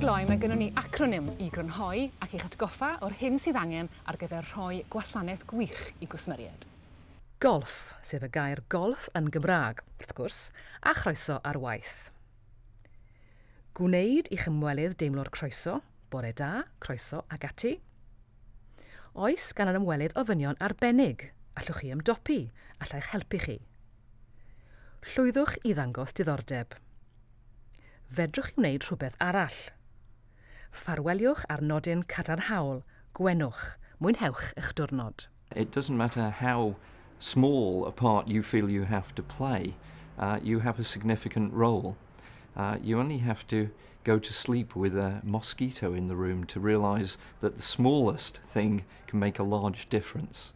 gloi, mae gennym ni acronym i grynhoi ac i'ch atgoffa o'r hyn sydd angen ar gyfer rhoi gwasanaeth gwych i gwsmeriaid. Golff, sef y gair golff yn Gymraeg, wrth gwrs, a chroeso ar waith. Gwneud i'ch ymwelydd deimlo'r croeso, bore da, croeso ac ati. Oes gan yr ymwelydd ofynion arbennig? Allwch chi ymdopi? Allai'ch helpu chi? Llwyddwch i ddangos diddordeb. Fedrwch chi wneud rhywbeth arall? Ffarweliwch ar nodyn cadarnhaol, gwenwch, mwynhewch eich diwrnod. It doesn't matter how small a part you feel you have to play, uh, you have a significant role. Uh, you only have to go to sleep with a mosquito in the room to realise that the smallest thing can make a large difference.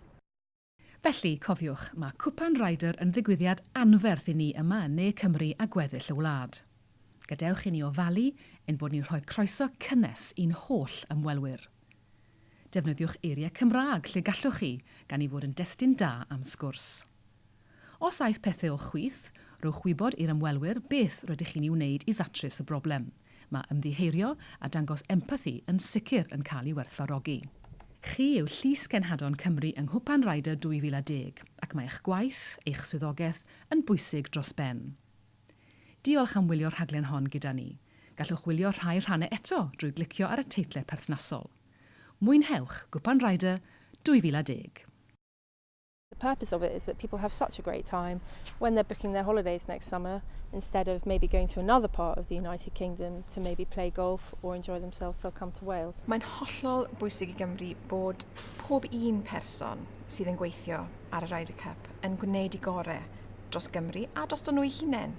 Felly, cofiwch, mae Cwpan Ryder yn ddigwyddiad anferth i ni yma yn Ne Cymru a gweddill y wlad. Gadewch i ni ofalu ein bod ni'n rhoi croeso cynnes i'n holl ymwelwyr. Defnyddiwch eiriau Cymraeg lle gallwch chi, gan ei fod yn destun da am sgwrs. Os aiff pethau o chwith, rhowch wybod i'r ymwelwyr beth rydych chi'n ei wneud i ddatrys y broblem. Mae ymddiheurio a dangos empathi yn sicr yn cael ei werthfawrogi. Chi yw Llys Cenhadon Cymru yng Nghwpan Ryder 2010, ac mae eich gwaith, eich swyddogaeth, yn bwysig dros ben. Diolch am wylio'r rhaglen hon gyda ni. Gallwch wylio rhai rhannau eto drwy glicio ar y teitlau perthnasol. Mwynhewch Gwpan Ryder 2010! The purpose of it is that people have such a great time when they're booking their holidays next summer, instead of maybe going to another part of the United Kingdom to maybe play golf or enjoy themselves, they'll come to Wales. Mae'n hollol bwysig i Gymru bod pob un person sydd yn gweithio ar y Ryder Cup yn gwneud i gore dros Gymru a dros nhw eu hunain.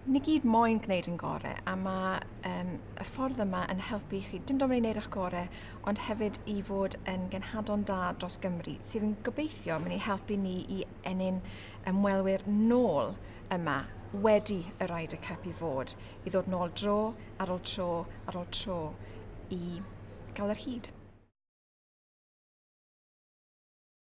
Ni gyd moyn gwneud yn gore a mae um, y ffordd yma yn helpu chi dim ond i wneud eich gore ond hefyd i fod yn genhadon da dros Gymru sydd yn gobeithio mynd i helpu ni i ennyn ymwelwyr nôl yma wedi y Ryder Cup i fod, i ddod nôl dro ar ôl tro ar ôl tro i gael yr hud.